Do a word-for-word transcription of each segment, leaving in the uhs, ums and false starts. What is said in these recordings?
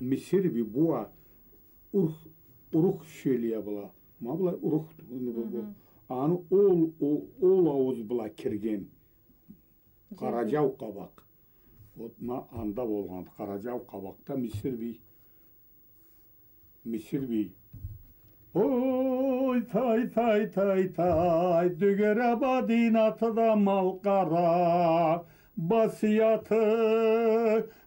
Мисир бий бу а урух, урух шелия бла. Ма бла урух, бу, бу. Мгм. Аны ол, ол, ол ауз бла кирген. Къараджау къабакъ. Вот ма анда болгъан Къараджау къабакъда Мисир бий. Мисир бий. Ой, тай, тай, тай, тай, Дюгер а Бадинаты да Малкъар а Басияты.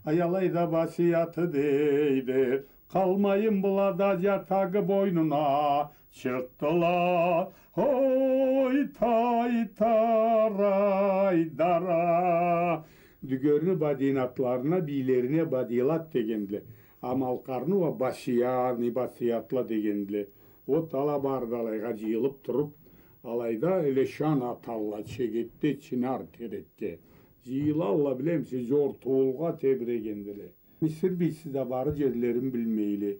Ай, алайда Басияты дейди. Къалмайын была да джатагы бойнуна чыкъдыла. Ой, тай, тарай, дара. Дюгерни Бадинатларына, бийлерине Бадилат дегендиле. А Малкъарны уа Басияны, Басиятла дегендиле. Вот ала бары да алайгъа джыйылып туруп, алайда эле шан аталла, Чегетде, Чынар терекге. Джыйылалла, билемисе, джортуулгъа тебирегендиле. Мисир бийси да бары джерлерин билмейле.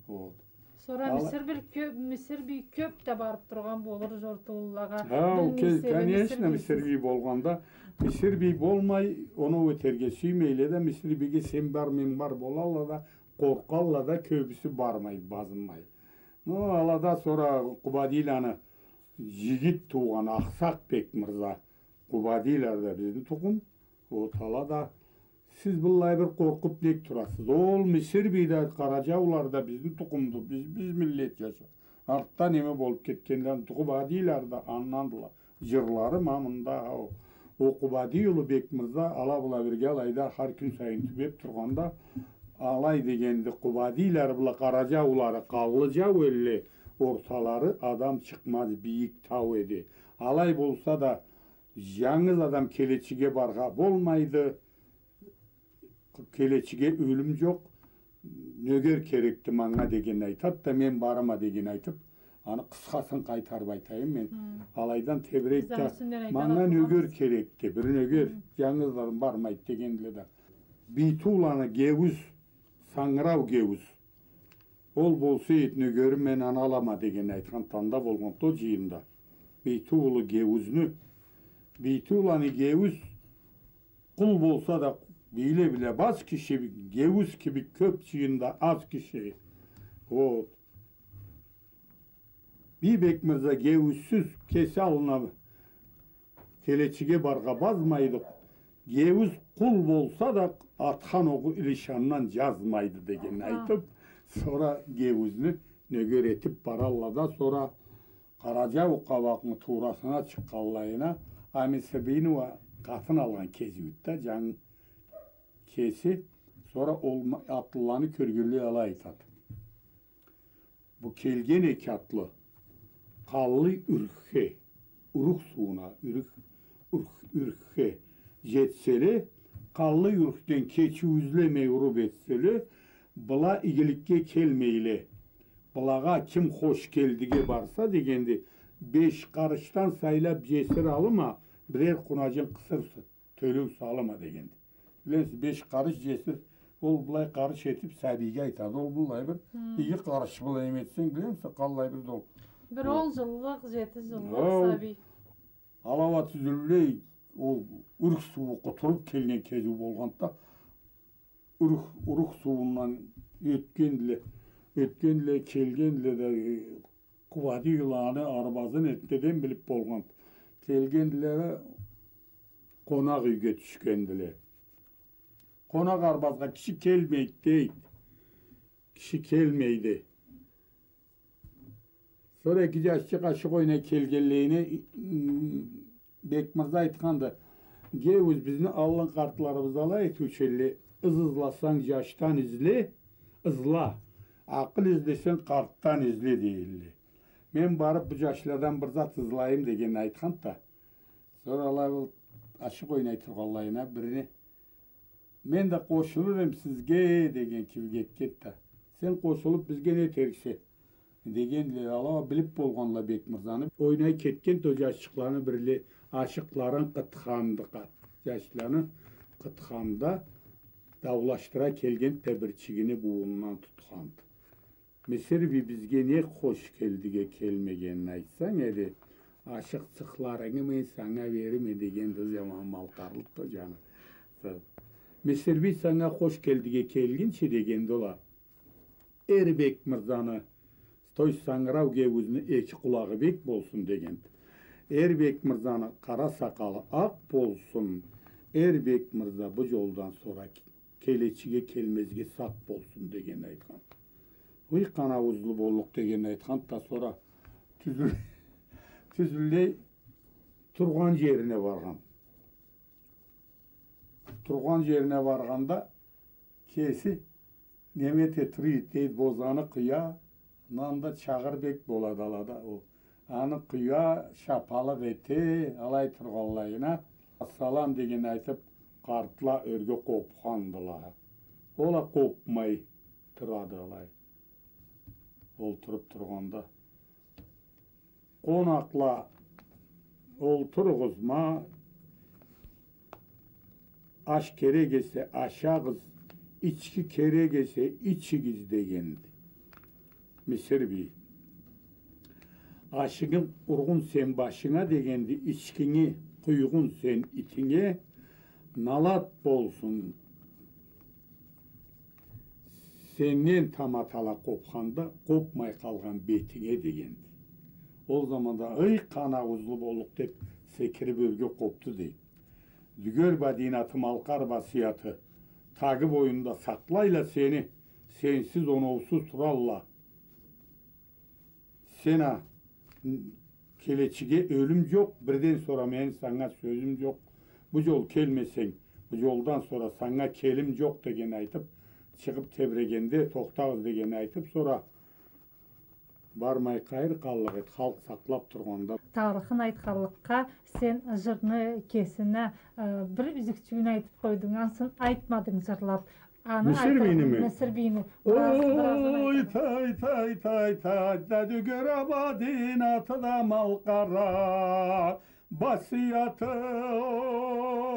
Вот. Сора Мисир бий кёп, Мисир бий кёп да барып тургъан болур джортууллагъа. Ха, конечно, Мисир бий болгъанда, Мисир бий болмай, оноу этерге сюймейле да, Мисир бийге сен бар, мен бар болалла да, къоркъалла да, кёбюсю бармай, базынмай. Но алада сора Къубадийланы джигит туугъан Ахсакъ Бекмырза, Къубадийлар да бизни тукъум. Вот ала да, сиз быллай бир къоркъуп нек турасыз? Ол Мисир бий да, Къараджаулар да бизни тукъумду, биз, биз миллет джашы. Артда неме болуп кетгенлени, Къубадийлар да андандыла. Джырлары ма мында, ха, ол. Ол Къубадий улу Бекмырза ала бла бирге алайда хар кюн сайын тюбеп тургъанда, алай дегенди, Къубадийлары бла Къараджаулары къаллы джау элле, орталары адам чыкъмаз, бийик тау эди. Алай болса да, джангыз адам келечиге баргъа болмайды. Келечиге ёлюм джокъ, нёгер керекди манга дегенни айтад да, мен барама дегенни айтып, аны къысхасын къайтарып айтайым мен. Хы. Алайдан тебирейди да, манга нёгер керекди, бир нёгер, джангызларым бармайды дегендиле да. Бийти уланы Геуз, Сангырау Геуз. Ол болса эди, нёгерим, мен аны алама дегенни айтхан, анда болгъанды ол джыйында. Бийти улу Геузну. Бийти уланы Геуз къул болса да, бийле-бийле баз киши, Геуз кибик кёп джыйында аз киши. Вот. Бий Бекмырза Геузсюз кеси аллына келечиге баргъа базмайды. Геуз къул болса да, атхан огъу илишандан джазмайды дегенни айтып, сора Геузну нёгер этип баралла да, сора Къараджау къабакъны туурасына чыкъгъанлайына, а Мисир бийни уа къатын алгъан кезиуюдю да, джангы кеси, сора ол ма-, атлыланы кёргенлей алай айтады. Бу келген эки атлы къаллы Юрхе, Урух сууна, Юрх, Урх-, Юрхе джетселе, къаллы Юрхден кечиу излемей уруп этселе, была игиликге келмейле. Былагъа ким хош келдиге барса дегенди, беш къарышдан сайлап джесир алыма, бирер къунаджын къысыр тёлеу салыма дегенди. Билемисиз, беш къарыш джесир, ол былай къарыш этип сабийге айтады. Ол былай бир иги къарыш былай неме этсенг, билемисиз, къаллай бир да ол. Бир он джыллыкъ, джети джыллыкъ сабий. Алай а тюзюллей, ол Урх суу къутуруп келген кезиу болгъанда, Урх, Урх сууундан ётгендиле, ётгендиле, келгендиле да, э, Къубадий уланы арбазын эртдеден билип болгъан. Келгендиле да, къонакъ юйге тюшгендиле. Къонакъ арбазгъа киши келмейди, дейди. Киши келмейди. Сора эки джашчыкъ ашыкъ ойнай келгенлейине, м, Бекмырза айтханды: «Геуз, бизни аллын къартларыбыз алай этиучю элле, ыз ызласанг, джашдан изле, ызла, акъыл излесенг, къартдан изле», — дейдиле. Мен барып бу джашладан бир зат ызлайым дегенни айтханды да. Сора алай ол ашыкъ ойнай тургъанлайына бирине: «Мен да къошулур эм сизге», — деген кибик этгенди да. «Сен къошулуп бизге не этериксе?» — дегендиле. Ала билип болгъандыла Бекмырзаны. Ойнай кетгенди ол джашчыкъланы бирле, ашыкъларын къытханды къа-, джашланы къытханда, даулашдыра келгенди да, бирчигини бууундан тутханды. «Мисир бий, бизге не хош келдиге келмегенин айтсанг эди, ашыкъчыкъларынгы мен санга берирме», — дегенди ол, джаман малкъарлыкъды ол, джаны. «Мисир бий, санга хош келдиге келгинчи», — дегенди ол а. Эр Бекмырзаны, то есть сангырау геуюзню эки къулагъы бек болсун дегенди. Эр Бекмырзаны къара сакъалы акъ болсун, Эр Бекмырза бу жолдан сора келечиге келмезге сакъ болсун дегенни айтхан. Уй, къанауузлу боллукъ дегенни айтхан да, сора тюзюл-, тюзюллей тургъан жерине баргъан. Тургъан жерине баргъанда, кеси неме эте тура эди, дейди, бозаны къуя, андан да чагъыр бек болады алада ол. Аны къуя, шапалыкъ эте, алай тургъанлайына, ассалам дегенни айтып, къартла ёрге къопхандыла. Ол а къопмай турады алай. Олтуруп тургъанда. Къонакъла, олтуругъуз, ма аш керек эсе, ашагъыз, ички керек эсе, ичигиз дегенди Мисир бий. Ашынгы ургъун сен башынга дегенди, ичкинги къуйгъун сен итинге, налат болсун сенден таматала къопханда, къопмай къалгъан бетинге дегенди. Ол заманда, ый, къанауузлу боллукъ, деп, секирип ёрге къопду, дейди. Дюгер Бадинаты, Малкъар Басыяты, Тагы бойнунда сакълайла сени, сенсиз, оноусуз туралла. Сен а, келечиге ёлюм жокъ, бирден сора мени санга сёзюм жокъ. Бу жол келмесенг, бу жолдан сора санга келим жокъ дегенни айтып, чыгъып тебрегенде, тохтагъыз дегенни айтып, сора бармай къайры къаллыкъ эди, халкъ сакълап тургъанда. Тарыхын айтханлыкъгъа, сен жырны кесине, э, бир юзюкчюгюн айтып къойдунг, ансын айтмадынг жырлап. Аны Мисир бийними? Мисир бийни. Бираз, бираз айтып. Ой, тай, тай, тай, тай, да Дюгер Бадинаты да Малкъар Басыяты,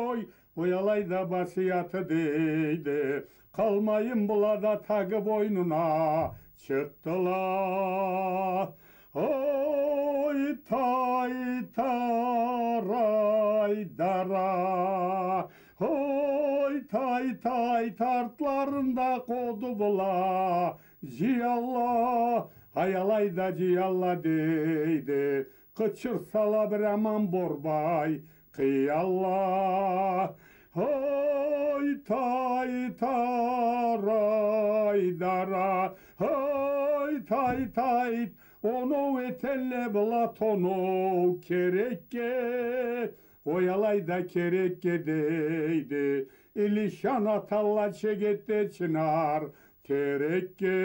ой, ой, алайда Басыяты, дейди. Къалмайын была да Тагы бойнуна чыкъдыла. Ой, тай, тарай, дара. Ой, тай, тай, тартларын да къоду была. Жыялла, ай, алайда жыялла, дейди. Къычырсала бир аман борбай къыялла. Ой, тай, тарай, дара. Ой, тай, тай, оноу этелле была тоноу керекге. Ой, алайда керекге, дейди. Илишан аталла чегетде чынар терекге.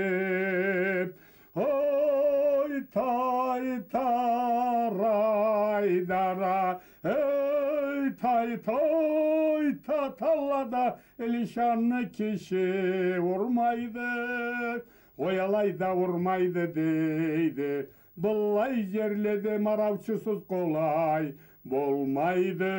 Ой, тай, тарай, дара. Эй, тай, тай, таталла да илишанны киши урмайды. Ой, алайда урмайды, дейди. Быллай жерледе мараучусуз къолай болмайды.